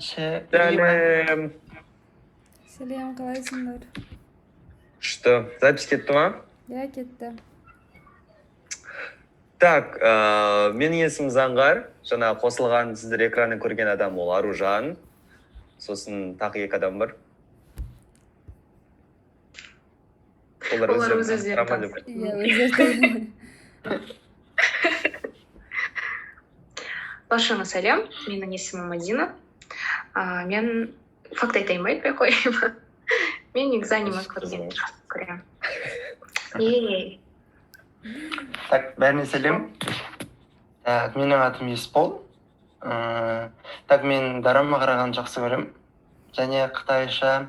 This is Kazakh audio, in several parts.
Сәлем. Сәлем, қалайсыңдар? Күшті. Запись кетті ма? Иә, кетті. Так, менің есімім Заңғар. Жаңа қосылған, сіздер экраннан көрген адам ол Аружан. Сосын тағы екі адам бар. Олар Олар өздерін өз өздерін таныстыра ма деп. Иә, өздері. Баршаңа сәлем, менің есімім Мадина. Мен факт айтайын ба, айтпай қояйын ба? Мен негізі аниме көргенді жақсы көремін. Ей. Так, бәріне сәлем. Так, менің атым Есбол. Так, мен дорама қарағанды жақсы көремін. Және қытайша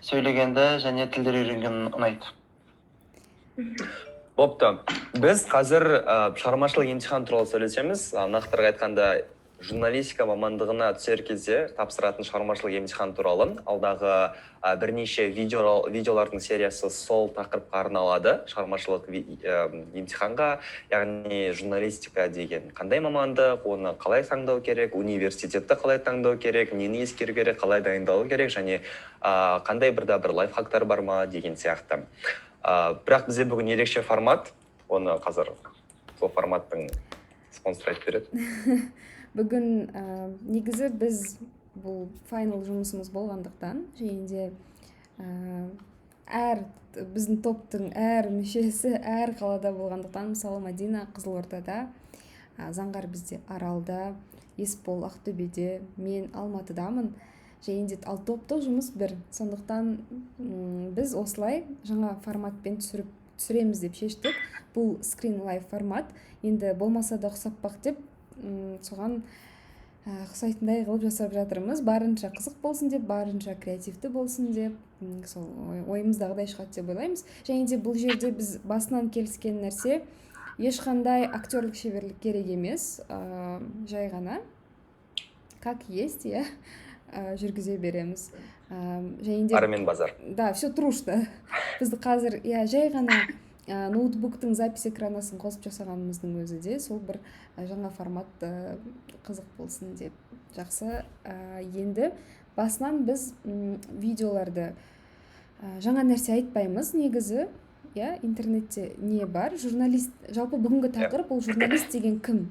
сөйлегенді және тілдер үйренген ұнайды. Бопты. Біз қазір шығармашылық емтихан туралы сөйлесеміз. Нақтырақ айтқанда, журналистика мамандығына түсер кезде тапсыратын шығармашылық емтихан туралы. Алдағы бірнеше видеолардың сериясы сол тақырыпқа арналады. Шығармашылық емтиханға, яғни журналистика деген қандай мамандық, оны қалай таңдау керек, университетті қалай таңдау керек, нені ескеру керек, қалай дайындалу керек және қандай бір да бір лайфхактар бар ма деген сияқты. Бірақ бізде бүгін ерекше формат, оны қазір сол форматтың спонсоры айтып береді. Бүгін негізі біз бұл файнал жұмысымыз болғандықтан, және де әр біздің топтың әр мүшесі әр қалада болғандықтан, мысалы, Мадина Қызылордада, Заңғар бізде Аралда, Есбол Ақтөбеде, мен Алматыдамын. Және де ал топтық жұмыс бір. Сондықтан біз осылай жаңа форматпен түсіреміз деп шештік. Бұл скрин лайв формат. Енді болмаса да ұқсап бақ деп, соған ұқсайтындай қылып жасап жатырмыз. Барынша қызық болсын деп, барынша креативті болсын деп, сол ойымыздағыдай шығады деп ойлаймыз. Және де бұл жерде біз басынан келіскен нәрсе, ешқандай актерлік шеберлік керек емес, жай ғана как есть, иә, жүргізе береміз. Және де Армен базар. Да, все трушно. Бізді қазір, иә, жай ғана ноутбуктың запись экранасын қосып жасағанымыздың өзі де сол бір жаңа формат, қызық болсын деп. Жақсы. Енді басынан біз видеоларды, жаңа нәрсе айтпаймыз негізі, иә, интернетте не бар, журналист, жалпы бүгінгі тақырып ол журналист деген кім?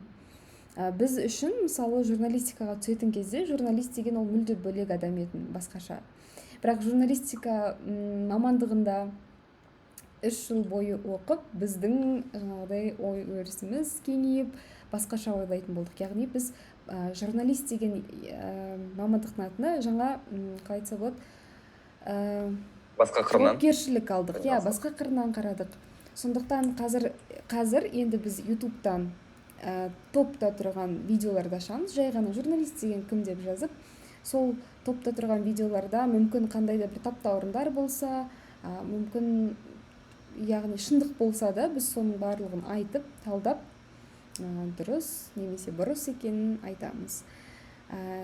Біз үшін, мысалы, журналистикаға түсетін кезде журналист деген ол мүлде бөлек адам етін, басқаша. Бірақ журналистика мамандығында 3 жыл бойы оқып, біздің жаңағыдай ой өрісіміз кеңейіп, басқаша ойлайтын болдық. Яғни біз журналист деген мамандықтың атына жаңа, қалай айтса болады, басқа қырынан жауапкершілік алдық. Иә, Басқа. басқа қырынан қарадық. Сондықтан қазір енді біз Ютубтан, топта тұрған видеоларды ашамыз. Жай ғана журналист деген кім деп жазып, сол топта тұрған видеоларда мүмкін қандай да бір таптаурындар болса, мүмкін, яғни шындық болса да, біз соның барлығын айтып, талдап, дұрыс немесе бұрыс екенін айтамыз.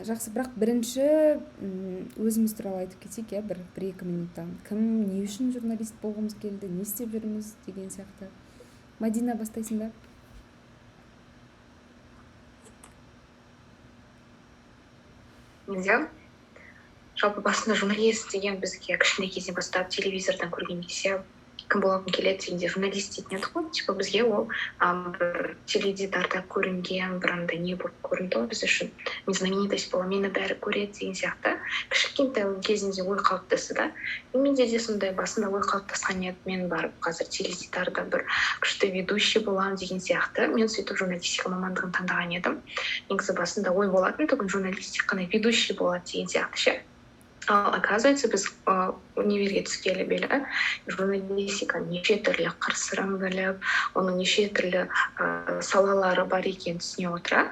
Жақсы, бірақ бірінші, өзіміз туралы айтып кетейік, иә, бір екі минуттан. Кім, не үшін журналист болғымыз келді, не істеп жүрміз деген сияқты. Мадина, бастайсың ба? Менде жалпы басында журналист деген бізге кішкентай кезден бастап телевизордан көрген кезде кім болғым келеді дегенде журналист дейтін едік қой. Типа бізге ол, бір теледидарда көрінген бір андай не болып көрінді ғой біз үшін. Мен знаменитость боламын, мені бәрі көреді деген сияқты. Кішкентай кезінде ой қалыптасты да. И менде де сондай басында ой қалыптасқан еді. Мен барып қазір теледидарда бір күшті ведущий боламын деген сияқты. Мен сөйтіп журналистика мамандығын таңдаған едім. Негізі басында ой болатын, бүгін журналист тек қана ведущий болады деген сияқты ше. Ал оказывается, біз, универге түскелі бері журналистиканың неше түрлі қыр-сырын біліп, оның неше түрлі, салалары бар екенін түсіне отыра,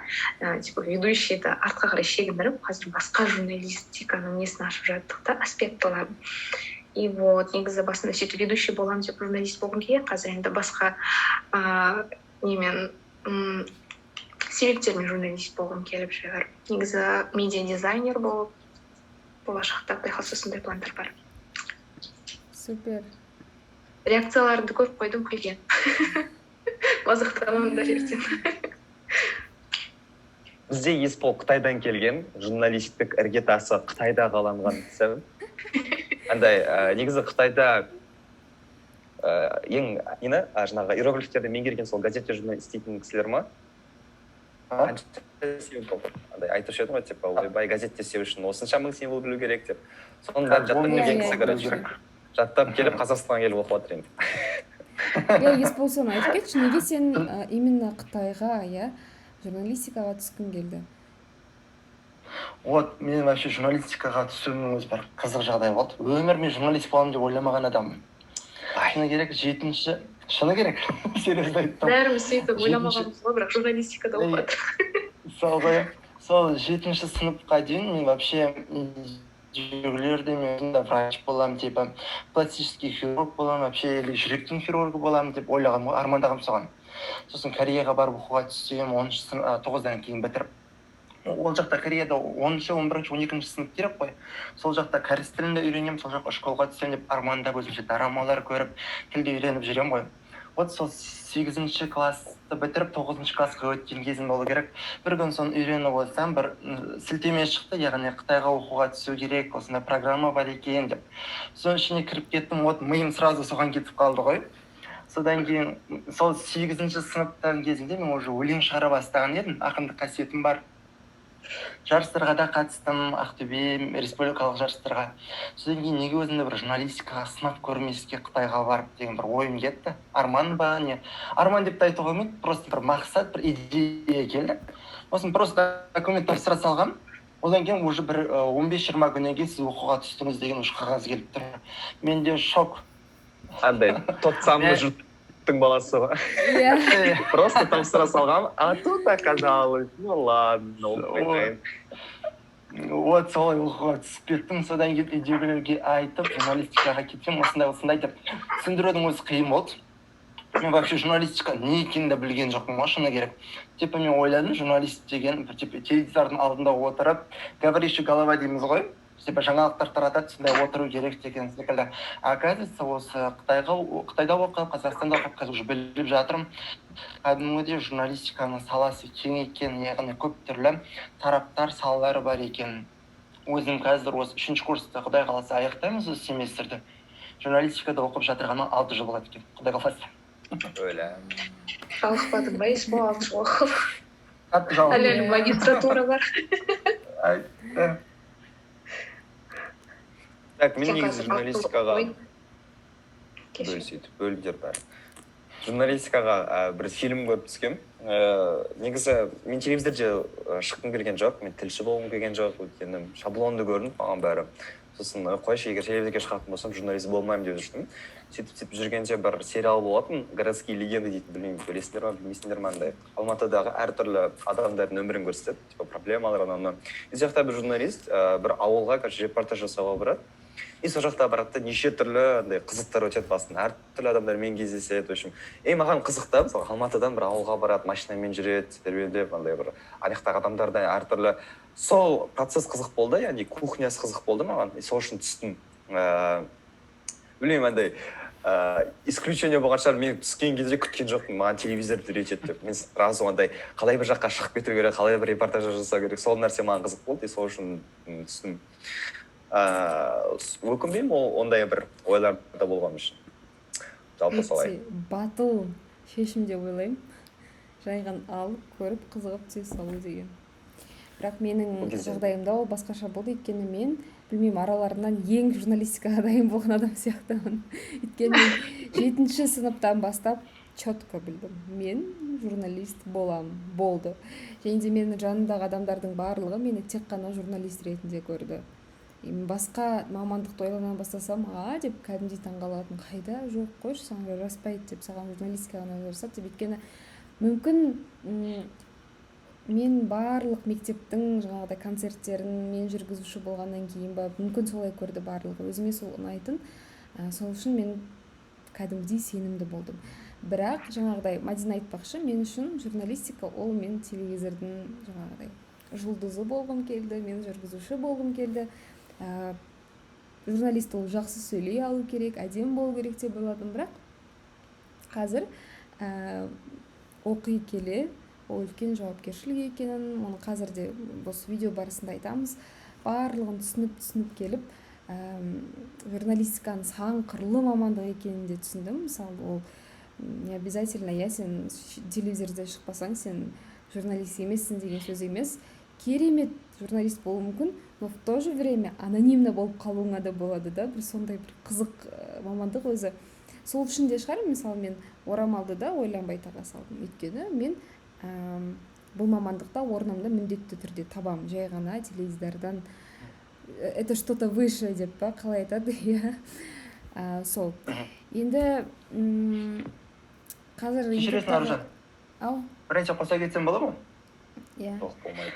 типа ведущийді артқа қарай шегіндіріп, қазір басқа журналистиканың несін ашып жаттық та, аспектыларын. И вот, негізі басында сөйтіп ведущий боламын деп журналист болғым келген, қазір енді басқа, немен, себептермен журналист болғым келіп жүр. Негізі медиа дизайнер болып болашақта құдай қаласа сондай пландар бар. Супер. Реакцияларыңды көріп қойдым, күлген. Мазақтанамын да ертең. Бізде Есбол Қытайдан келген, журналистік іргетасы Қытайда қаланған десем. Андай негізі Қытайда ең нені, жаңағы иероглифтерді меңгерген сол газетте жұмыс істейтін кісілер ма? Қанша символ, андай айтушы еді ғой, типа, ойбай, газетте істеу үшін осынша мың символ білу керек деп. Соның бәрін жаттап келген кісі, короче, жаттап келіп, Қазақстанға келіп оқып жатыр енді. Иә, Есбол, соны айтып кетші, неге сен именно Қытайға, иә, журналистикаға түскің келді? Вот мен вообще журналистикаға түсуімнің өзі бір қызық жағдай болды. Өмір мен журналист боламын деп ойламаған адаммын, шыны керек. Жетінші, шыны керек, серьезно айттым. Бәріміз сөйтіп ойламағанбыз ғой, бірақ журналистикада оқып жатыр. Сол ғой, сол жетінші сыныпқа дейін мен вообще үйдегілер мен врач боламын, типа пластический хирург боламын вообще или жүректің хирургі боламын деп ойлағанмын ғой, армандағанмын соған. Сосын Кореяға барып оқуға түссем, 10-шы сынып, 9-дан кейін бітіріп, ол жақта, Кореяда, 10-шы, 11-ші, 12-ші сынып керек қой. Сол жақта кәріс тілін де үйренемін, сол жаққа школға түсемін деп армандап, өзімше дорамалар көріп, тілді үйреніп жүремін ғой. Вот сол сегізінші классты бітіріп, тоғызыншы классқа өткен кезім болу керек. Бір күн соны үйреніп отырсам, бір сілтеме шықты, яғни Қытайға оқуға түсу керек, осындай программа бар екен деп. Соның ішіне кіріп кеттім. Вот миым сразу соған кетіп қалды ғой. Содан кейін сол сегізінші сыныптан кезінде мен уже өлең шығара бастаған едім, ақындық қасиетім бар, жарыстарға да қатыстым, Ақтөбе республикалық жарыстарға. Содан кейін неге өзімді бір журналистикаға сынап көрмеске, Қытайға барып деген бір ойым кетті. Арман ба, не арман деп те айтуға болмайды, просто бір мақсат, бір идея келді. Сосын просто документ тапсыра салғанмын. Одан кейін уже бір 15-20 күннен кейін «Сіз оқуға түстіңіз» деген уже қағаз келіп тұр. Менде шок. Андай тот самый жұрттың баласы ғой. Иә. Просто тапсыра салғанмын, а тут оказалось, ну ладно, оқып. Вот солай оқуға түсіп кеттім. Содан кейін үйдегілерге айтып, журналистикаға кетсем, осындай осындай деп түсіндірудің өзі қиын болды. Мен вообще журналистика не екенін де білген жоқпын ғой, шыны керек. Типа мен ойладым, журналист деген бір типа теледидардың алдында отырып, говорящий голова дейміз ғой, типа жаңалықтар таратады, сондай отыру керек деген секілді. Оказывается, осы Қытайға, Қытайда оқып, Қазақстанда оқып, қазір уже біліп жатырмын, кәдімгідей журналистиканың саласы кең екен, яғни көп түрлі тараптар, салалары бар екен. Өзім қазір осы үшінші курсты, құдай қаласа, аяқтаймыз осы семестрді. Журналистикада оқып жатырғаныма 6 жыл болады екен, құдай қаласа. Өлә. Жалықпадың ба, Есбол, 6 жыл оқып? Қатты жалықтым. Әлі магистратура бар. Айтты. Так, мен Сен негізі қазір журналистикаға ой, кешір. Бөл, сөйтіп бөліңдер бәрі. Журналистикаға бір фильм көріп түскем. Негізі мен телевизорде шыққым келген жоқ, мен тілші болғым келген жоқ, өйткені шаблонды көрінді маған бәрі. Сосын қойшы, егер телевизорге шығатын болсам, журналист болмаймын деп жүрдім. Сөйтіп жүргенде бір сериал болатын, «Городские легенды» дейтін, білмеймін, білесіңдер ма, білмейсіңдер ма. Андай Алматыдағы әртүрлі адамдардың өмірін көрсетеді, типа проблемалар, анау мынау. И сол жақта бір журналист бір ауылға, короче, репортаж жасауға барады. И сол жақта барады да, неше түрлі андай қызықтар өтеді басынан, әртүрлі адамдармен кездеседі. В общем, и маған қызық та, мысалы, Алматыдан бір ауылға барады, машинамен жүреді, серуендеп, андай бір ана жақтағы адамдар да әртүрлі. Сол процесс қызық болды, яғни кухнясы қызық болды маған, и сол үшін түстім. Білмеймін, андай исключение болған шығар. Мен түскен кезде күткен жоқпын, маған телевизор үйретеді деп. Мен сразу андай қалай бір жаққа шығып кету керек, қалай бір репортаж жасау керек, сол нәрсе маған қызық болды, и сол үшін түстім. Өкінбеймін ол ондай бір ойларда болғаным үшін. Жалпы солай. Өте батыл шешім деп ойлаймын, жай ғана алып көріп, қызығып түсе салу деген. Бірақ менің Ол кезде- жағдайымда ол басқаша болды, өйткені мен, білмеймін, араларынан ең журналистикаға дайын болған адам сияқтымын. Өйткені мен жетінші сыныптан бастап четко білдім: мен журналист боламын, болды. Және де менің жанымдағы адамдардың барлығы мені тек қана журналист ретінде көрді. И басқа мамандықты ойлана бастасам, «А?» деп кәдімгідей таңғалатын: «Қайда, жоқ, қойшы, саған жараспайды» деп, «Саған журналистика ғана жарасады» деп. Өйткені мүмкін мен барлық мектептің жаңағыдай концерттерін мен жүргізуші болғаннан кейін ба, мүмкін, солай көрді барлығы. Өзіме сол ұнайтын. Сол үшін мен кәдімгідей сенімді болдым. Бірақ жаңағыдай Мадина айтпақшы, мен үшін журналистика ол мен телевизордың жаңағыдай жұлдызы болғым келді, мен жүргізуші болғым келді. Журналист ол жақсы сөйлей алу керек, әдемі болу керек деп ойладым. Бірақ қазір оқи келе Ол үлкен жауапкершілік екенін, оны қазір де осы видео барысында айтамыз. Барлығын түсініп түсініп келіп, журналистиканың сан қырлы мамандық екенін де түсіндім. Мысалы, ол не обязательно, иә, сен телевизорда шықпасаң, сен журналист емессің деген сөз емес. Керемет журналист болуы мүмкін, но в то же время анонимно болып қалуыңа да болады да. Бір сондай бір қызық мамандық өзі. Сол үшін де шығар, мысалы, мен орамалды да ойланбай таға салдым, өйткені мен бұл мамандықта орнымды міндетті түрде табамын. Жай ғана теледидардан это что-то выше деп па, қалай айтады, иә. Сол енді қазір Кешіресің, Аружан. Ау. Бір нәрсе қоса кетсем бола ма? Иә. Жоқ, болмайды.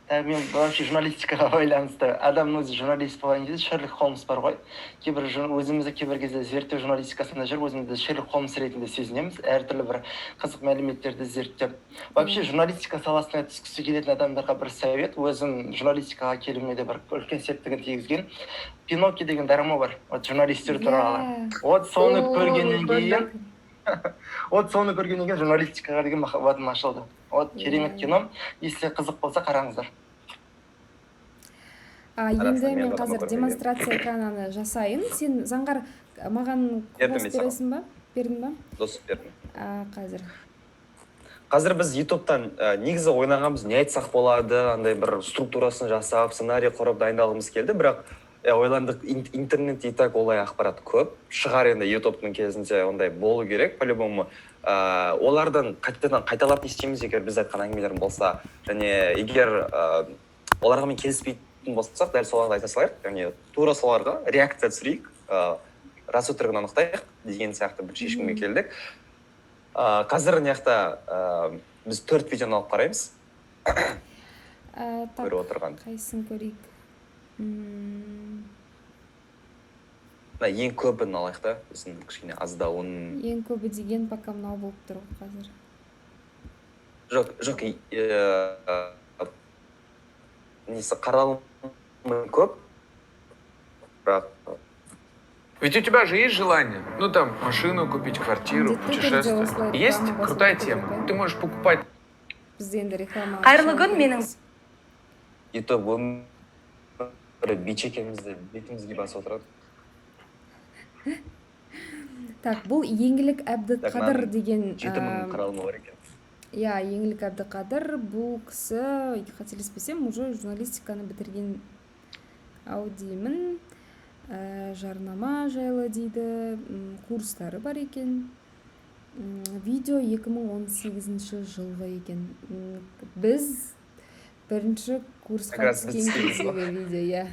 Так, мен вообще журналистикаға байланысты, адамның өзі журналист болған кезде, Шерлок Холмс бар ғой, кейбір өзімізді кейбір кезде зерттеу журналистикасында жүріп, өзімізді Шерлок Холмс ретінде сезінеміз, әртүрлі бір қызық мәліметтерді зерттеп. Вообще журналистика саласына түскісі келетін адамдарға бір совет, өзім журналистикаға келуіме де бір үлкен септігін тигізген «Пиноккио» деген драма бар, вот журналистер туралы. Вот соны көргеннен кейін, вот соны көргеннен кейін журналистикаға деген махаббатым ашылды. Вот керемет кино, если қызық болса, қараңыздар. Енді мен қазір демонстрация экранын жасайын. Сен, Заңғар, маған Бердім. Қосып бересің ба, бердің ба? Доступ бердім. Қазір. Қазір біз Ютубтан негізі ойланғанбыз, не айтсақ болады, андай бір структурасын жасап, сценарий құрып дайындалғымыз келді, бірақ ойландық, интернетте и так олай ақпарат көп шығар, енді Ютубтың кезінде ондай болу керек по любому. Олардан қайтадан қайталап не істейміз, егер біз айтқан әңгімелер болса және егер оларға мен келіспейтін болсақ, дәл соларды айта салайық, яғни тура соларға реакция түсірейік, рас өтірігін анықтайық деген сияқты бір шешімге келдік. Қазір мына жақта біз төрт видеоны алып қараймыз. Так, көріп отырған. Қайсысын көрейік? Мына ең көбін алайық та, сосын кішкене аздауын. Ең көбі деген пока мынау болып тұр ғой қазір. Жоқ, несі, қаралымы көп, бірақ Ведь у тебя же есть желание, ну там, машину купить, квартиру, Где-то путешествие. осылай Есть реклама крутая басып тема. отырады. Ты можешь покупать Бізде енді реклама. Қайырлы күн, менің Ютуб өмірі бич екенімізді бетімізге басып отырады. Так, бұл Еңлік Әбдіқадыр мынаның деген 7000 қаралымы бар екен. Иә, Еңлік Әбдіқадыр. Бұл кісі, қателеспесем, уже журналистиканы бітірген ау деймін. Жарнама жайлы дейді, курстары бар екен. Видео 2018 жылғы екен. Біз бірінші курсқа Как раз біз түскен түскенбіз ғой. кездегі видео, иә.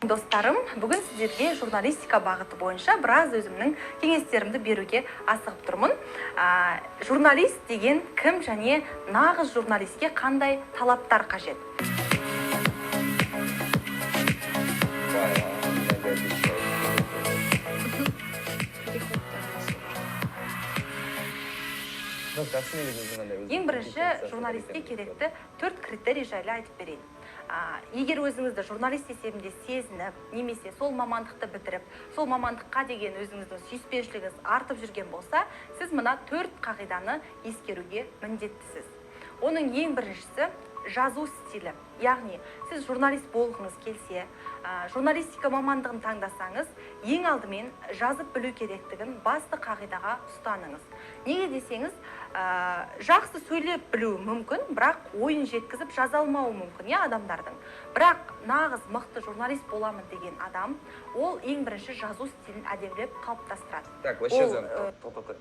Достарым, бүгін сіздерге журналистика бағыты бойынша біраз өзімнің кеңестерімді беруге асығып тұрмын. Журналист деген кім және нағыз журналистке қандай талаптар қажет? Вай, мына. Переходтар басып. Жоқ, жақсы негізі, өзің андай өзің Ең бірінші компетенциясы журналистке бар екен. Керекті төрт критерий жайлы айтып берейін. Егер өзіңізді журналист есебінде сезініп немесе сол мамандықты бітіріп, сол мамандыққа деген өзіңіздің сүйіспеншілігіңіз артып жүрген болса, сіз мына төрт қағиданы ескеруге міндеттісіз. Оның ең біріншісі – жазу стилі. Яғни сіз журналист болғыңыз келсе, журналистика мамандығын таңдасаңыз, ең алдымен жазып білу керектігін басты қағидаға ұстаныңыз. Неге десеңіз, жақсы сөйлеп білуі мүмкін, бірақ ойын жеткізіп жаза алмауы мүмкін, иә, адамдардың. Бірақ нағыз мықты журналист боламын деген адам, ол ең бірінші жазу стилін әдемілеп қалыптастырады. Так, вообще Ол, тоқтата.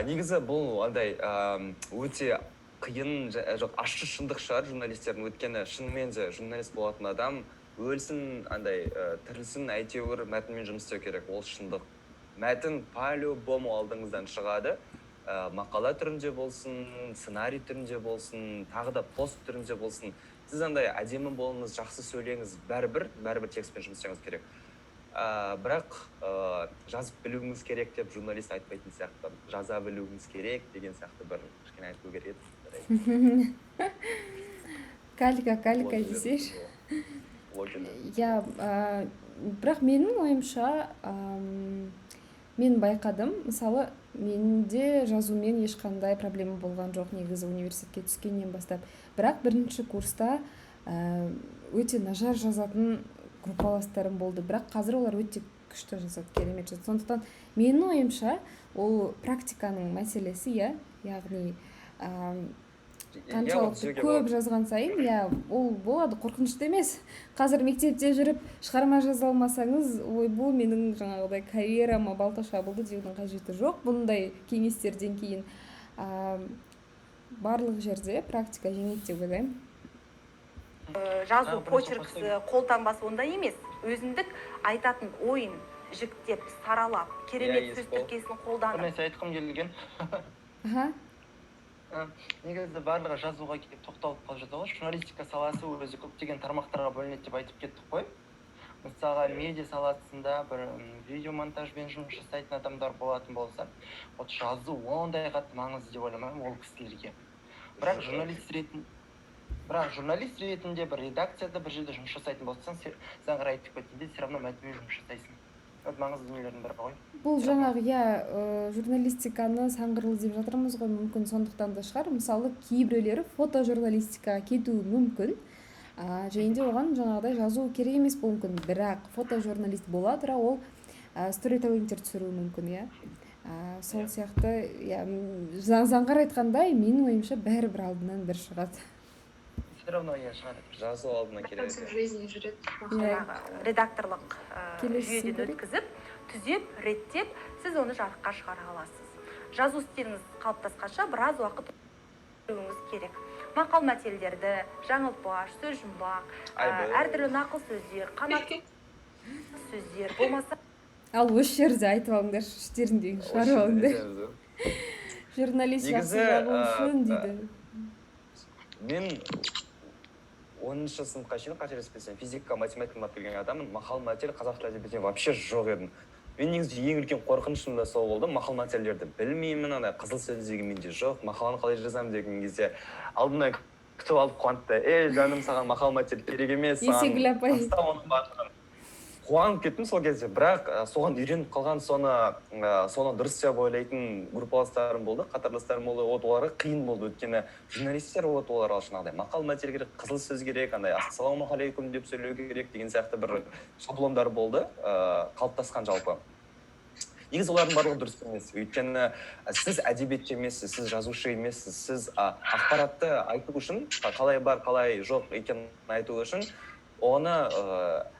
Негізі бұл андай өте қиын, жоқ, ащы шындық шығар журналистердің, өйткені шынымен де журналист болатын адам өлсін, андай тірілсін, әйтеуір мәтінмен жұмыс істеу керек. Ол шындық. Мәтін по любому алдыңыздан шығады, мақала түрінде болсын, сценарий түрінде болсын, тағы да пост түрінде болсын. Сіз андай әдемі болыңыз, жақсы сөйлеңіз, бәрібір текстпен жұмыс істеуіңіз керек. Бірақ жазып білуіңіз керек деп журналист айтпайтын сияқты, жаза білуіңіз керек деген сияқты бір кішкене айту керек еді. Калька, калька Блогерлер, десейші. Блогерлер. Иә, бірақ менің ойымша, мен байқадым, мысалы. Менде жазумен ешқандай проблема болған жоқ негізі университетке түскеннен бастап. Бірақ бірінші курста өте нашар жазатын группаластарым болды, бірақ қазір олар өте күшті жазады, керемет жазады. Сондықтан менің ойымша, ол практиканың мәселесі, иә, яғни қаншалықты көп жазған сайын, иә, ол болады. Қорқынышты емес. Қазір мектепте жүріп шығарма жаза алмасаңыз, ойбу, менің жаңағыдай карьерама балта шабылды деудің қажеті жоқ. Бұндай кеңестерден кейін барлық жерде практика жеңеді деп ойлаймын. Жазу А, бірінші почеркісі, қолтаңбасы ондай емес. Өзіндік айтатын ойын жіктеп, саралап, керемет сөз Есбол. тіркесін Бір қолданып. нәрсе айтқым келген. Аха. Негізі барлығы жазуға келіп тоқталып қалып жатыр ғой. Журналистика саласы өзі көптеген тармақтарға бөлінеді деп айтып кеттік қой. Мысалға, медиа саласында бір видеомонтажбен жұмыс жасайтын адамдар болатын болса, вот жазу ондай қатты маңызды деп ойламаймын ол кісілерге. Бірақ журналист ретінде бір редакцияда, бір жерде жұмыс жасайтын болсаң, Заңғар айтып кеткендей, все равно мәтінмен жұмыс жасайсың. Вот маңызды дүниелердің бірі ғой. Бұл жаңағы, иә, журналистиканы сан қырлы деп жатырмыз ғой, мүмкін, сондықтан да шығар. Мысалы, кейбіреулері фотожурналистикаға кетуі мүмкін және де оған жаңағыдай жазу керек емес болуы мүмкін, бірақ фотожурналист бола тұра ол сторителлингтер түсіруі мүмкін, иә. Сол сияқты, иә, Заңғар айтқандай, менің ойымша, бәрібір алдынан бір шығады. Все равно, иә, шығады. Жазу алдына До келеді. конца жизни жүреді. Жаңағы редакторлық Келесісін жүйеден көрейік. өткізіп, түзеп, реттеп, сіз оны жарыққа шығара аласыз. Жазу стиліңіз қалыптасқанша біраз уақыт өтуіңіз керек. Мақал мәтелдерді, жаңылтпаш, сөз жұмбақ, Айбы. әртүрлі нақыл сөздер, қанат сөздер болмаса Ал осы жерде айтып алыңдаршы, іштеріңдегіні шығарып алыңдар. Журналист жақсы Негізі, жазу үшін дейді. Мен 10-сыныпқа шейін, қателеспесем, физика, математика ұнап келген адаммын. Мақал мәтел, қазақ тілі әдебиетінен вообще жоқ едім. Мен негізі ең үлкен қорқынышым да сол болды: мақал мәтелдерді білмеймін, андай қызыл сөз деген менде жоқ, мақаланы қалай жазамын деген кезде алдымнан күтіп алып қуантты: «Ей, жаным, саған мақал мәтел керек емес, саған Есегүл апай. таста оның барлығын». Қуанып кеттім сол кезде. Бірақ соған үйреніп қалған, соны дұрыс деп ойлайтын группаластарым болды, қатарластарым болды. Вот оларға қиын болды, өйткені журналисттер, вот оларға жаңағыдай мақал мәтел керек, қызыл сөз керек, андай «ассалаумағалейкум» деп сөйлеу керек деген сияқты бір шаблондар болды қалыптасқан жалпы. Негізі олардың барлығы дұрыс емес, өйткені сіз әдебиетші емессіз, сіз жазушы емессіз. Сіз ақпаратты айту үшін, қалай бар, қалай жоқ екенін айту үшін оны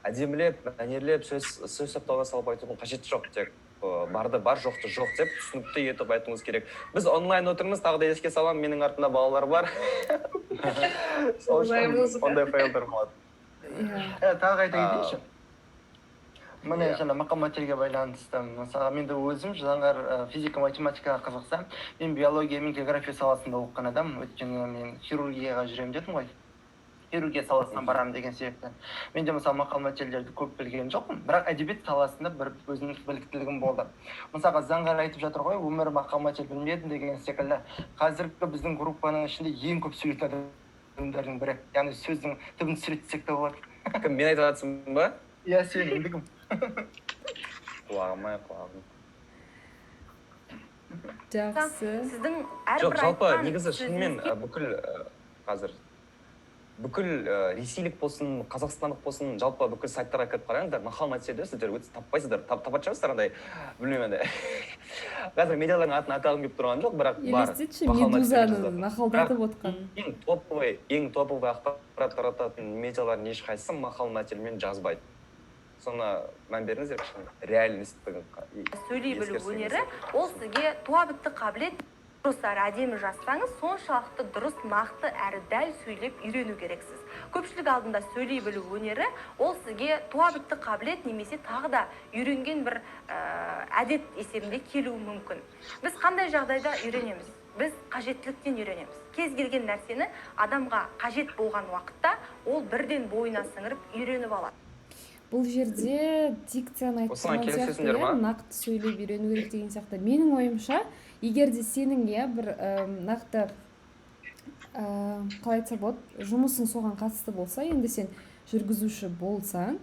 әдемілеп, мәнерлеп, сөз саптауға салып айтудың қажеті жоқ. Тек барды бар, жоқты жоқ деп түсінікті етіп айтуыңыз керек. Біз онлайн отырмыз, тағы да еске саламын, менің артымда балалар бар, сол үшін Музыка. ондай фейлдар болады. Иә. Тағы айта кетейінші міне. Иә. Жаңа мақал мәтелге байланысты, мысалға, мен де өзім, Заңғар физика, математикаға қызықсам, мен биология мен география саласында оқыған адаммын, өйткені мен хирургияға жүремін дедім ғой, хирургия саласына барамын деген себептен. Мен де, мысалы, мақал мәтелдерді көп білген жоқпын, бірақ әдебиет саласында бір өзімнің біліктілігім болды. Мысалға, Заңғар айтып жатыр ғой, өмірі мақал мәтел білмедім деген секілді. Қазіргі біздің группаның ішінде ең көп сөйлейтін адамдардың бірі, яғни сөздің түбін түсіре те болады. Кім, мен айтып жатырсың ба? Иә, сен. Енді кім? Құлағым ай, құлағым. Жақсы. Сіздің Жоқ, әрбір жалпы айтқан негізі шынымен сөзіңізге бүкіл қазір бүкіл ресейлік болсын, қазақстандық болсын, жалпы бүкіл сайттарға кіріп қараңыздар, мақал мәтелді сіздер өте таппайсыздар. Табатын шығарсыздар андай, білмеймін, андай қазір медиалардың атын атағым келіп тұрған жоқ, бірақ бар Елестетші мақал мәтелдер Медузаны жазатын. мақалдатып отқан. Ең топовый ақпарат тарататын медиалардың ешқайсысы мақал мәтелмен жазбайды. Соны мән беріңіздер кішкене, реальностьті сөйлей білу ескерсеңіз. өнері ол сізге туа бітті қабілет. Дұрыс әрі әдемі жазсаңыз, соншалықты дұрыс, нақты әрі дәл сөйлеп үйрену керексіз. Көпшілік алдында сөйлей білу өнері ол сізге туа бітті қабілет немесе тағы да үйренген бір әдет есебінде келуі мүмкін. Біз қандай жағдайда үйренеміз? Біз қажеттіліктен үйренеміз. Кез келген нәрсені адамға қажет болған уақытта ол бірден бойына сіңіріп, үйреніп алады. Бұл жерде дикцияны айтып Осыған тұрған сияқты, келісесіңдер иә, ма? нақты сөйлеп үйрену керек деген сияқты. Менің ойымша, егер де сенің, иә, бір нақты қалай айтса болады, жұмысың соған қатысты болса, енді сен жүргізуші болсаң,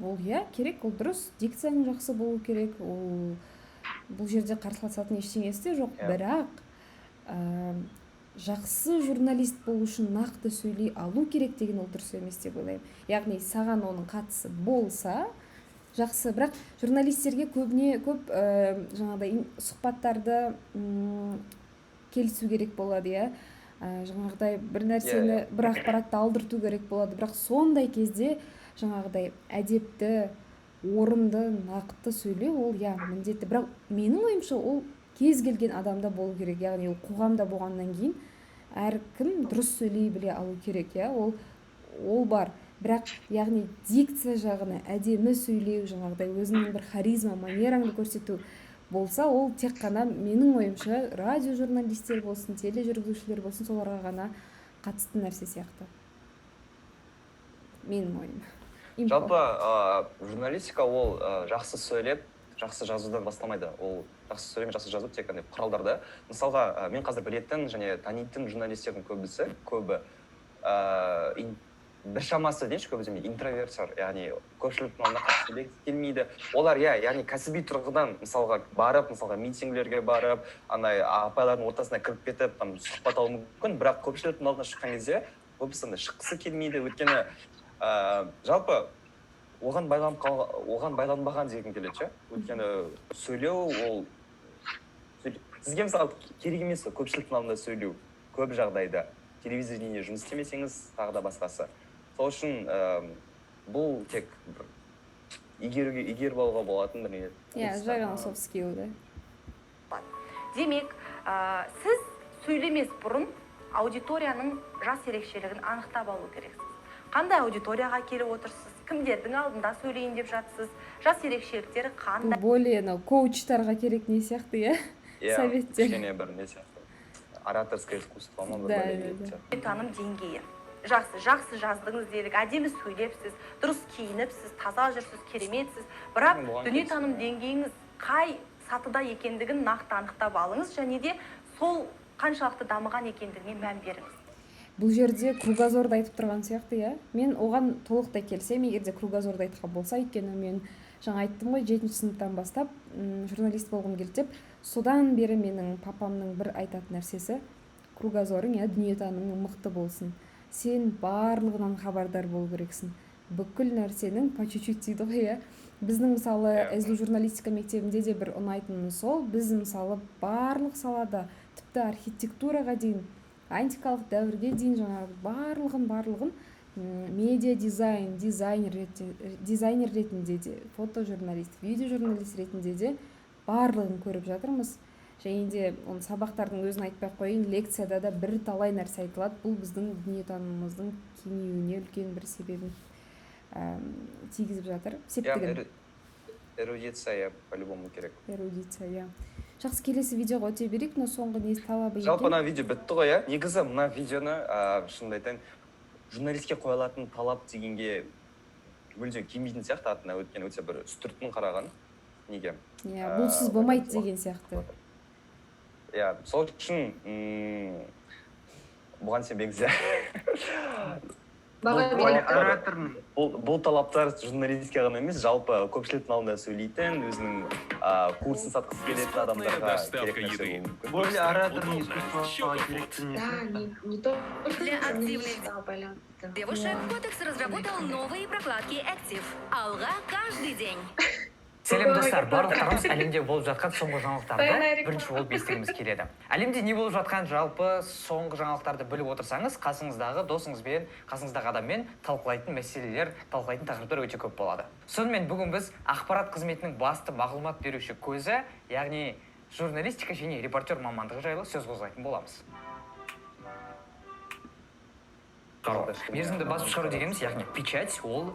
ол, иә, керек, ол дұрыс, дикцияң жақсы болу керек. Ол Бұл жерде қарсыласатын ештеңесі де жоқ. Бірақ жақсы журналист болу үшін нақты сөйлей алу керек деген ол дұрыс емес деп ойлаймын. Яғни саған оның қатысы болса жақсы, бірақ журналистерге көбіне көп жаңағыдай сұхбаттарды келісу керек болады, иә. Жаңағыдай бір нәрсені, бір ақпаратты алдырту керек болады. Бірақ сондай кезде жаңағыдай әдепті, орынды, нақты сөйлеу ол, иә, міндетті. Бірақ менің ойымша, ол кез келген адамда болу керек. Яғни ол қоғамда болғаннан кейін әркім дұрыс сөйлей біле алу керек, иә, ол бар. Бірақ, яғни, дикция жағына әдемі сөйлеу, жаңағыдай өзіңнің бір харизма, манераңды көрсету болса, ол тек қана, менің ойымша, радио журналистер болсын, тележүргізушілер болсын, соларға ғана қатысты нәрсе сияқты, менің ойым. Импо. Жалпы журналистика ол жақсы сөйлеп, жақсы жазудан басталмайды. Ол жақсы сөйлеу мен жақсы жазу тек андай құралдар да. Мысалға, мен қазір білетін және танитын журналистердің көбісі, көбі, біршамасы дейінші, көбі демей, интроверттер, яғни көпшіліктің алдында қатты сөйлегісі келмейді олар, иә. Яғни кәсіби тұрғыдан, мысалға, барып, мысалға, митингілерге барып, андай апайлардың ортасына кіріп кетіп, там сұхбат алуы мүмкін. Бірақ көпшіліктің алдына шыққан кезде көбісі андай шыққысы келмейді, өйткені жалпы оған байланбаған дегім келеді ше. Өйткені сөйлеу ол сізге, мысалы, керек емес қой көпшіліктің алдында сөйлеу көп жағдайда, телевидениеде жұмыс істемесеңіз, тағы да басқасы. Сол үшін бұл тек бір игеріп алуға болатын бір не. Иә, жай ғана soft skill да. Демек, сіз сөйлемес бұрын аудиторияның жас ерекшелігін анықтап алу керексіз. Қандай аудиторияға келіп отырсыз, кімдердің алдында сөйлейін деп жатсыз, жас ерекшеліктері Бұл қандай? более анау коучтарға керек не сияқты, иә. Иә, Советтер. кішкене бір не сияқты, ораторское искусство ма, бір Да, бәле да, деген да. сияқты. Таным деңгейі. Жақсы, жақсы жаздыңыз делік, әдемі сөйлепсіз, дұрыс киініпсіз, таза жүрсіз, кереметсіз, бірақ Бұған дүниетаным келісемін. деңгейіңіз қай сатыда екендігін нақты анықтап алыңыз және де сол қаншалықты дамыған екендігіне мән беріңіз. Бұл жерде кругозорды айтып тұрған сияқты, иә. Мен оған толықтай келісемін, егер де кругозорды айтқан болса. Өйткені мен жаңа айттым ғой, жетінші сыныптан бастап журналист болғым келді деп. Содан бері менің папамның бір айтатын нәрсесі: кругозорың, иә, дүниетанымың мықты болсын, сен барлығынан хабардар болу керексің, бүкіл нәрсенің по чуть чуть дейді ғой, иә. Біздің, мысалы, СДУ журналистика мектебінде де бір ұнайтыны сол: біз, мысалы, барлық салада, тіпті архитектураға дейін, антикалық дәуірге дейін, жаңағы барлығын, медиа дизайн, дизайнер ретінде де, фотожурналист, видеожурналист ретінде де барлығын көріп жатырмыз. Және де оны сабақтардың өзін айтпай ақ қояйын, лекцияда да бірталай нәрсе айтылады. Бұл біздің дүниетанымымыздың кеңеюіне үлкен бір себебін тигізіп жатыр, септігін. Эрудиция, иә, по-любому керек. Эрудиция, иә. Жақсы, келесі видеоға өте берейік. Мына соңғы не талабы Жалпы, екен? мына видео бітті ғой, иә. Негізі мына видеоны, шынымды айтайын, журналистке қойылатын талап дегенге мүлде келмейтін сияқты атына, өйткені өте бір үстіртін қараған неге. Иә, бұлсыз болмайды деген сияқты. Иә, сол үшін бұған сенбеңіздер. Баға Бұл беру. Оратормын. Бұл талаптар журналистке ғана емес, жалпы көпшіліктің алдында сөйлейтін, өзінің курсын сатқысы келетін Бесплатная адамдарға доставка керек нәрсе еды. болуы мүмкін. Более ораторный Удобно. искусство керек Да, дүние. не только Для активных журналистикаға байланысты. девушек Котекс разработал новые прокладки Active. Алға каждый день. Сәлем, достар! Барлықтарыңыз әлемде болып жатқан соңғы жаңалықтарды Баян. бірінші болып естігіміз келеді. Әлемде не болып жатқан, жалпы соңғы жаңалықтарды біліп отырсаңыз, қасыңыздағы досыңызбен, қасыңыздағы адаммен талқылайтын мәселелер, талқылайтын тақырыптар өте көп болады. Сонымен, бүгін біз ақпарат қызметінің басты мағлұмат беруші көзі, яғни журналистика және репортер мамандығы жайлы сөз қозғайтын боламыз. Шығару, мерзімді басып шығару дегеніміз, яғни печать, ол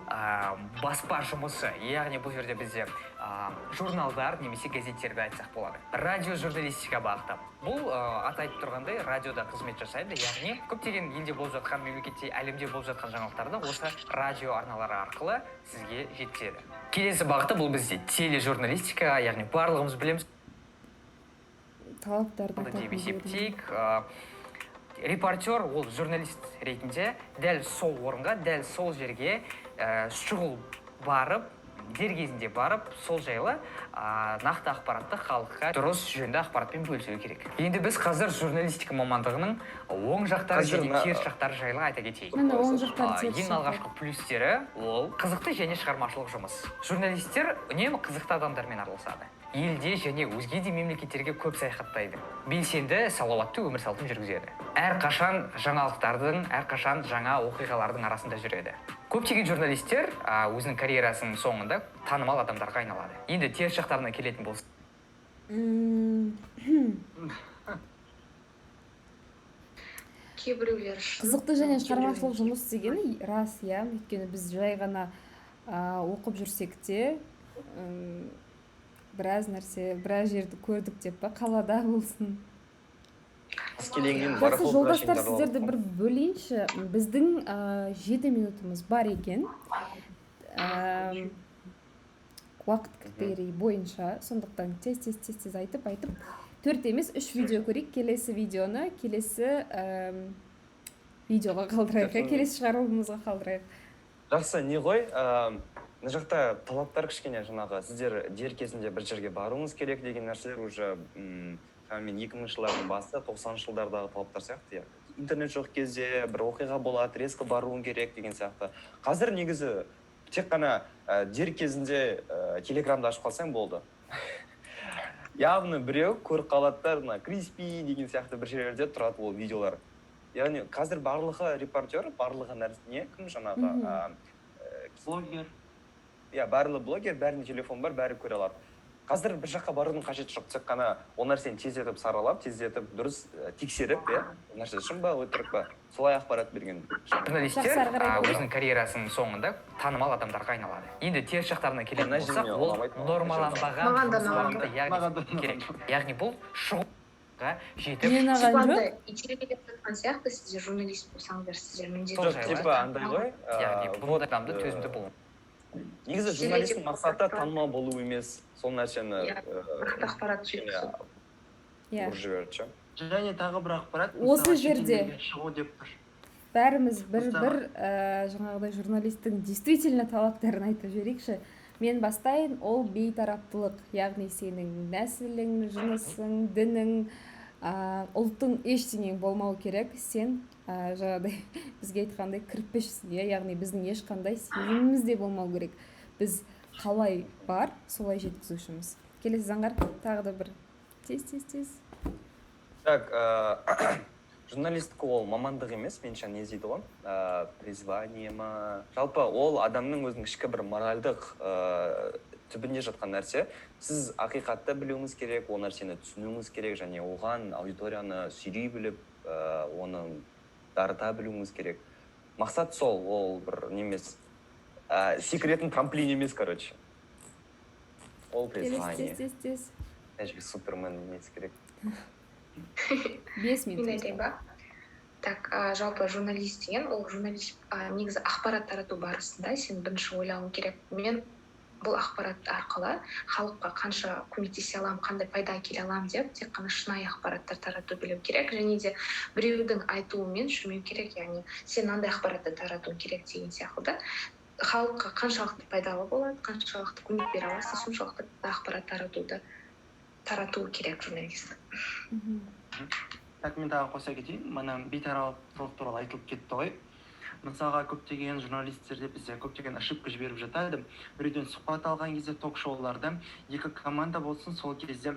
баспа жұмысы. Яғни бұл жерде бізде журналдар немесе газеттерді айтсақ болады. Радио журналистика бағыты, бұл аты айтып тұрғандай, радиода қызмет жасайды. Яғни көптеген елде болып жатқан, мемлекетте, әлемде болып жатқан жаңалықтарды осы радио арналары арқылы сізге жеткізеді. Келесі бағыты, бұл бізде тележурналистика, яғни барлығымыз білеміз Талаптарды деп айтатын. есептейік. Репортер ол журналист ретінде дәл сол орынға, дәл сол жерге шұғыл барып Дер кезінде барып, сол жайлы нақты ақпаратты халыққа дұрыс, жөнді ақпаратпен бөлісу керек. Енді біз қазір журналистика мамандығының оң жақтары Қазір және мына- теріс жақтары жайлы айта кетейік. Міне, оң жақтары, теріс Ең жақтары. алғашқы плюстері — ол қызықты және шығармашылық жұмыс. Журналистер үнемі қызықты адамдармен араласады, елде және өзге де мемлекеттерге көп саяхаттайды, белсенді, салауатты өмір салтын жүргізеді, әрқашан жаңалықтардың, әрқашан жаңа оқиғалардың арасында жүреді. Көптеген журналистер өзінің карьерасының соңында танымал адамдарға айналады. Енді теріс жақтарына келетін болсақ, Кейбіреулер шын, Қызықты және кейбіреулер шығармашылық жұмыс дегені рас, иә. Өйткені біз жай ғана оқып жүрсек те, біраз нәрсе, біраз жерді көрдік деп па, қалада болсын. Қаскелеңнен Жақсы, барахолкаға шейін жолдастар, аралап сіздерді жатқан. бір бөлейінші. Біздің 7 минутымыз бар екен уақыт критерийі бойынша. Сондықтан тез, тез, тез, тез айтып айтып, төрт емес, үш видео көрейік. Келесі видеоны келесі видеоға қалдырайық, иә, келесі шығарылымымызға қалдырайық. Жақсы, не ғой, мына жақта талаптар кішкене жаңағы сіздер дер кезінде бір жерге баруыңыз керек деген нәрселер уже шамамен 2000-жылдардың басы, 90-жылдардағы талаптар сияқты, иә. Интернет жоқ кезде бір оқиға болады, резко баруың керек деген сияқты. Қазір негізі тек қана дер кезінде телеграмды ашып қалсаң болды, явно біреу көріп қалады да, мына криспи деген сияқты бір жерлерде тұрады ол видеолар. Яғни қазір барлығы репортер, барлығы нәрсе не кім жаңағы Блогер. Иә, барлығы блогер, бәрінде телефон бар, бәрі көре алады. Қазір бір жаққа барудың қажеті жоқ, тек қана ол нәрсені тездетіп саралап, тездетіп дұрыс тексеріп, иә, ол нәрсе шын ба, өтірік па, солай ақпарат берген. Журналистер Жақсы, ары қарай көрейік. Өзінің карьерасының соңында танымал адамдарға айналады. Енді теріс жақтарына келетін Мына жеріне болсақ, ол ұнамайды маған. нормаланбаған Маған да жұмыс ұнамады. уақыты, яғни Маған да ұнамады. керек. Яғни бұл шығуға жетіп Мен Типа аған жоқ. андай итермелеп жатқан сияқты: сіздер журналист болсаңдар, сіздер міндетті Сол Жоқ, жайлы. типа андай ғой Яғни вот, бұл адамды төзімді болу. Негізі журналисттің мақсаты танымал болу емес, сол нәрсені Иә, нақты ақпарат кішкене жеткізу. Иә. ұрып жіберді ше. Және тағы бір ақпарат, Осы мысалы, жерде. шетелдерге шығу деп тұр. Бәріміз бір Мысалы- бір жаңағыдай журналисттің действительно талаптарын айтып жіберейікші. Мен бастайын. Ол бейтараптылық, яғни сенің нәсілің, жынысың, дінің, ұлтың, ештеңең болмау керек. Сен жаңағыдай бізге айтқандай кірпішсің, иә. Яғни біздің ешқандай сезіміміз де болмау керек, біз қалай бар, солай жеткізушіміз. Келесі, Заңғар, тағы да бір тез, тез, тез. Так, журналистика ол мамандық емес меніңше, не дейді ғой, призвание ма, жалпы ол адамның өзінің ішкі бір моральдық түбінде жатқан нәрсе. Сіз ақиқатты білуіңіз керек, ол нәрсені түсінуіңіз керек және оған аудиторияны сүйрей біліп, оны дарыта білуіңіз керек. Мақсат сол, ол бір не емес, секіретін трамплин емес, короче, ол Келесі. Призвание. Тез, тез, тез. Мына жерге супермен несі керек. 5 Мен минут. айтайын ба? Так, жалпы журналист деген ол журналист негізі ақпарат тарату барысында сен бірінші ойлауың керек: мен бұл ақпарат арқылы халыққа қанша көмектесе аламын, қандай пайда әкеле аламын деп. Тек қана шынайы ақпараттар тарату білу керек және де біреудің айтуымен жүрмеу керек, яғни сен мынандай ақпаратты таратуың керек деген сияқты. Халыққа қаншалықты пайдалы болады, қаншалықты көмек бере аласың, соншалықты ақпарат тарату керек журналист. Так, мен тағы қоса кетейін. Мына бейтараптылық туралы айтылып кетті ғой. Мысалға, көптеген журналистерде бізде көптеген ошибка жіберіп жатады. Біреуден сұхбат алған кезде, ток шоуларда екі команда болсын, сол кезде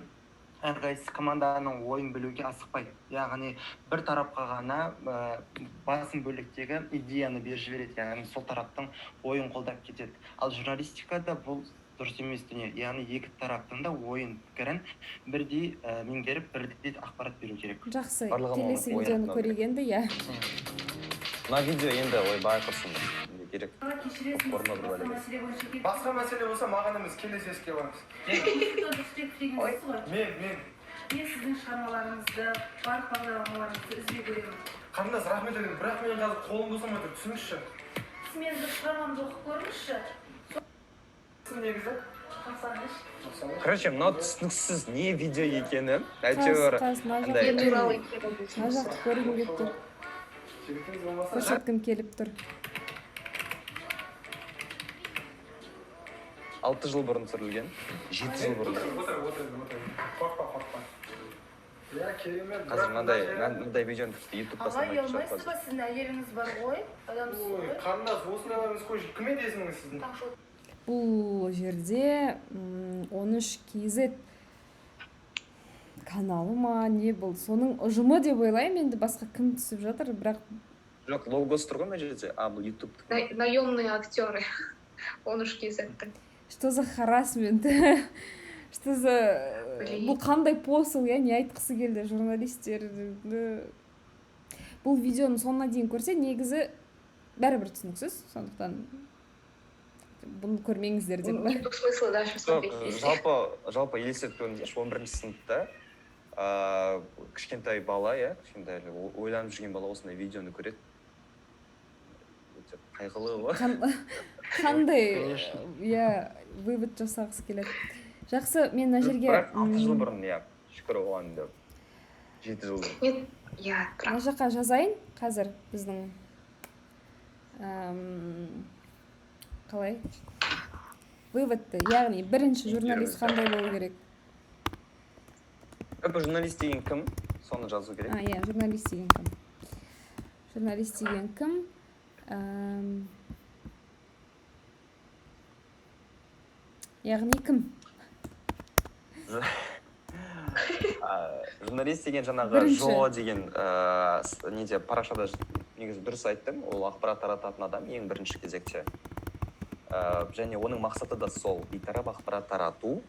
әрқайсысы команданың ойын білуге асықпайды, яғни бір тарапқа ғана басым бөліктегі идеяны беріп жібереді, яғни сол тараптың ойын қолдап кетеді. Ал журналистикада бұл дұрыс емес дүние, яғни екі тараптың да ойын, пікірін бірдей меңгеріп, бірдей ақпарат беру керек. Жақсы. Барлығы Келесі ойын видеоны айтқандар. Көрейік енді, иә. Мына видео енді, ойбай, құрсын, не керек. Кешіресіз. Форма бір Басқа бәле. мәселе бойынша келіп Басқа мәселе болса, маған емес, келесі еске барыңыз. Ой. Ғой. Мен Мен сіздің шығармаларыңызды, барлық бағдарламаларыңызды үзбей көремін. Қарындас, рахмет үлкен, бірақ мен қазір қолым босамай тұр, түсініңізші. Сіз менің бір шығармамды оқып көріңізші. Сіз негізі 93. Короче, мынау түсініксіз, не видео екені, әйтеуір Қаз, қаз, мына андай- Не жақты туралы екенін мына жақты көргім келіп тұр. Жігітіңіз болмаса Көрсеткім келіп тұр. 6 жыл бұрын түсірілген, 7 жыл бұрын. Отыр, отыр, отыр, қорықпа, қорықпа. Иә, керемет. Қазір мынандай видеоны тіпті Ютубта Аға, салмайтын шығар ұялмайсыз қазір. ба? Сіздің әйеліңіз бар ғой, адамсыз Ой, ғой. қарындас, осындайларыңыз қойшы. Кім еді есіміңіз сіздің? Бұл жерде 13 kz каналы ма, не бұл, соның ұжымы деп ойлаймын. Енді басқа кім түсіп жатыр, бірақ? Жоқ, логосы тұр ғой мына жерде. А, бұл Ютуб. Наемные актеры 13 kz. Что за харасмент, что за Блин. Бұл қандай посыл, иә? Не айтқысы келді журналистерді? Бұл видеоның соңына дейін көрсе, негізі бәрібір түсініксіз, сондықтан бұны көрмеңіздер деп па? Нету смысла дальше Жоқ, смотреть. жалпы елестетіп көріңіздерші, 11-сыныпта кішкентай бала, иә, кішкентай әлі ойланып жүрген бала осындай видеоны көреді. Өте қайғылы ғой. Қандай Конечно. иә, вывод жасағысы келеді? Жақсы, мен мына жерге Бірақ 6 жыл бұрын, иә, шүкір оған деп, 7 жыл бұрын. Нет, я Мына жаққа жазайын қазір біздің қалай, выводты, яғни бірінші журналист қандай болу керек? Жалпы журналист деген кім, соны жазу керек. А, иә, журналист деген кім? Журналист деген кім? Яғни кім? Журналист деген жаңағы Бірінші. ЖО деген неде, парақшада негізі дұрыс айттың, ол ақпарат тарататын адам ең бірінші кезекте. Және оның мақсаты да сол бейтарап ақпарат тарату,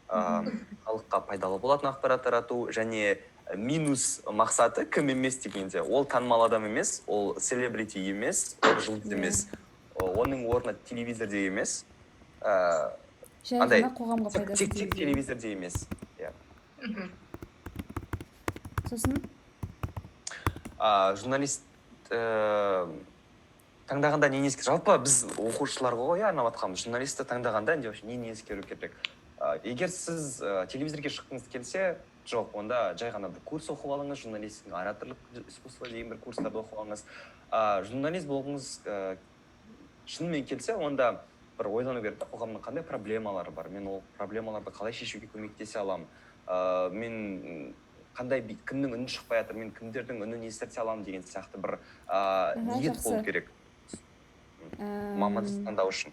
халыққа пайдалы болатын ақпарат тарату. Және минус мақсаты кім емес дегенде, ол танымал адам емес, ол селебрити емес, ол жұлдыз емес. Оның орны телевизорде емес, Жай андай ғана қоғамға тек, пайдасы тек, тек тигізген. телевизорде емес, иә. Сосын? Журналист таңдағанда нені жалпы біз оқушыларға ғой, иә, арнап жатқанбыз. Журналистті таңдағанда енді вообще нені ескеру керек? Егер сіз телевизорге шыққыңыз келсе, жоқ, онда жай ғана бір курс оқып алыңыз, журналистің ораторлық искусство деген бір курстарды оқып алыңыз. Журналист болғыңыз шынымен келсе, онда бір ойлану керек та: қоғамның қандай проблемалары бар, мен ол проблемаларды қалай шешуге көмектесе аламын, мен қандай кімнің үні шықпай жатыр, мен кімдердің үнін естірте аламын деген сияқты бір ниет Жақсы. болу керек мамандық таңдау үшін.